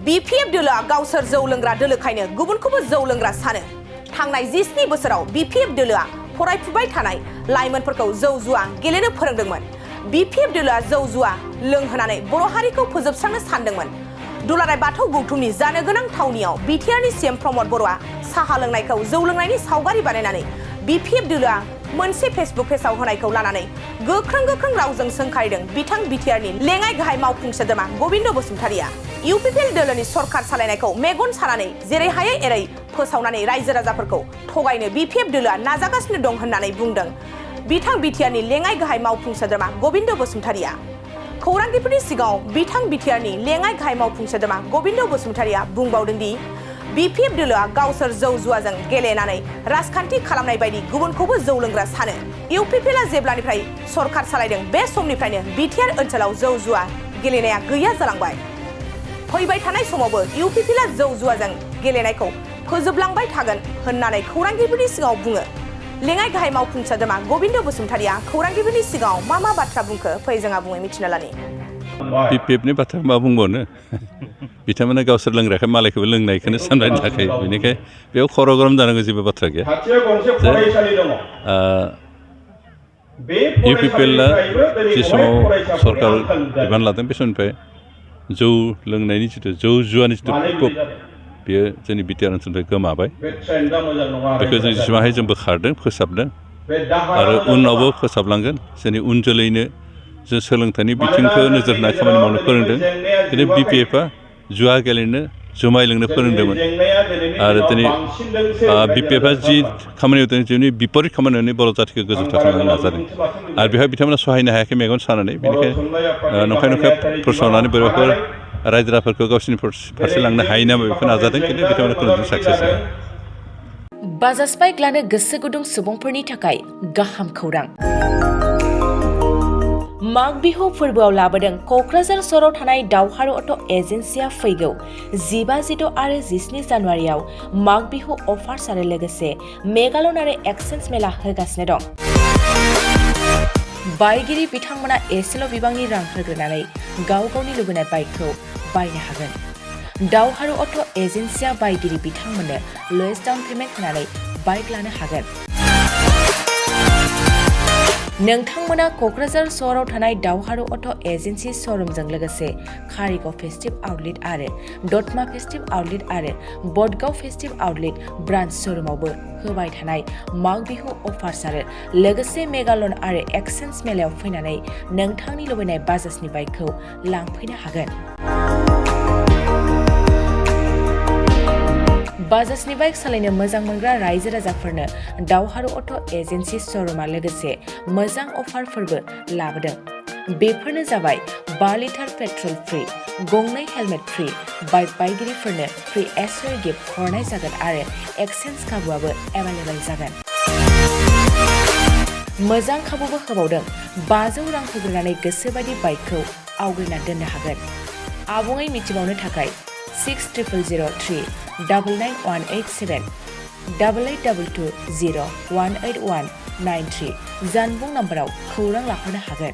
BPF दोलोआ गावसोर जौ लोंग्रा दोलोखायनो गुबुनखौबो जौ लोंग्रा सानो थांनाय 17 बोसोराव BPF दोलोआ फरायफुबाय थानाय लाइमोनफोरखौ जौ जुवा गेलेनो फोरोंदोंमोन BPF दोलोआ जौ जुवा लोंहोनानै बर' हारिखौ फोजोबस्रांनो सानदोंमोन दुलाराय बाथौ गौथुमनि जानो गोनां थावनियाव बिटिआरनि सीएम प्रमद बर'आ साहा लोंनायखौ जौ लोंनायनि सावगारि बानायनानै BPF दोलोआ मोनसे फेसबुक पेजआव होनायखौ लानानै गोख्रों रावजों सोंखारिदों बिथां बिटिआरनि लेङाइ गाहाय मावफुं सोद्रोमा गबिन्द बसुमतारिया UPPL दोलोनि सरकार सालायनायखौ मेगन सानानै जेरै हायै एरै फोसावनानै रायजो राजाफोरखौ थगायनो BPF दोलोआ नाजागासिनो दं होननानै बुंदों बिथां बिटिआरनि लेङाइ गाहाय मावफुं सोद्रोमा गबिन्द बसुमतारिया खौरांगिरिफोरनि सिगाङाव बिथां बिटिआरनि लेङाइ गाहाय मावफुं सोद्रोमा गबिन्द बसुमतारिया बुंबावदों दि BPF दोलोआ गावसोर जौ जुवाजों गेलेनानै राजखान्थि खालामनाय बायदि गुबुनखौबो जौ लोंग्रा सानो UPPLआ जेब्लानिफ्राय सरकार सालायदों बे समनिफ्रायनो बिटिआर ओनसोलाव जौ जुवा गेलेनाया गैया जालांबाय फैबाय थानाय समावबो UPPLआ जौ जुवाजों गेलेनायखौ फोजोबलांबाय थागोन होननानै खौरांगिरिफोरनि सिगाङाव बुङो लेङाइ गाहाय मावफुं सोद्रोमा गबिन्द बसुमतारिया खौरांगिरिफोरनि सिगाङाव मा बाथ्रा बुंखो फै जोंहा बुङै मिथिना लानि BPFनि बाथ्रा मा बुंबावनो बिथांमोना गावसोर लोंग्राखाय मालायखौबो लोंनायखौनो साननानै थाखाय बेनिखाय बेयाव खर' गरम जानांगौ जेबो बाथ्रा गैया UPPLआ जे समाव सरकार बिबान लादों बे समनिफ्राय जौ लोंनायनि जिथु जौ जुवानि जिथु प्रकप बेयो जोंनि बिटिआर ओनसोलनिफ्राय गोमाबाय बेखौ जों जेसेबांहाय जों बोखारदों फोसाबदों आरो उनावबो फोसाबलांगोन जोंनि उन जोलैनो जों सोलोंथाइनि बिथिंखौ नोजोर होनाय खामानि मावनो फोरोंदों दिनै BPFआ जुवा गेलेनो जुमाय लोंनो फोरोंदोंमोन आरो दिनै BPFआ जि खामानि मावदों जोंनि बिपरित खामानियावनो बर' जाथिखौ गोजौ थाखोआव लांनो नाजादों आरो बेवहाय बिथांमोना सहायनो हायाखै मेगन सानानै बेनिखायनो नंखाय फोसावनानै बर'फोर रायजो राजाफोरखौ गावसोरनि फारसे लांनो हायो नामा बेखौ नाजादों खिन्थु बिथांमोना खुनुदिन साक्सेस जाया बाजाज बाइक लानो गोसो गुदुं सुबुंफोरनि थाखाय गाहाम खौरां माग बिहु फोरबोआव लाबोदों क'क्राझार सहराव थानाय दावहारु अट' एजेन्सिया फैगौ 15, 16 आरो 17 जानुवारियाव माग बिहु अफार्स आरो लोगोसे मेगालन आरो एक्सचेन्ज मेला होगासिनो दं बायगिरि बिथांमोना एसेल' बिबांनि रां होग्रोनानै गाव गावनि लुबैनाय बाइकखौ बायनो हागोन दावहारु अट' एजेन्सिया बायगिरि बिथांमोननो लवेस्ट डाउन पेमेन्ट होनानै बाइक लानो हागोन नोंथांमोना क'क्राझार सहराव थानाय दावहारु अट' एजेन्सि श'रुमजों लोगोसे कारिगाव फेस्टिभ आउटलेट आरो दतमा फेस्टिभ आउटलेट आरो बडगाव फेस्टिभ आउटलेट ब्रान्च श'रुमावबो होबाय थानाय माग बिहु अफार्स आरो लोगोसे मेगालन आरो एक्सचेन्ज मेलायाव फैनानै नोंथांनि लुबैनाय बाजाजनि बाइकखौ लांफैनो हागोन बाजाजनि बाइक सालायनो मोजां मोनग्रा रायजो राजाफोरनो दावहारु अट' एजेन्सि श'रुमा लोगोसे मोजां अफारफोरबो लाबोदों बेफोरनो जाबाय 5 लिटार पेट्रल फ्रि गंनै हेलमेट फ्रि बाइक बायगिरिफोरनो फ्रि एसोर गिफ्ट हरनाय जागोन आरो एक्सचेन्ज खाबुआबो एभेलेबल जागोन मोजां खाबुबो होबावदों 500 रां होग्रोनानै गोसोबायदि बाइकखौ आवग्रिना दोननो हागोन आबुङै मिथिबावनो थाखाय 6003 99187 8822 01819 93 जानबुं नाम्बाराव खौरां लाहरनो हागोन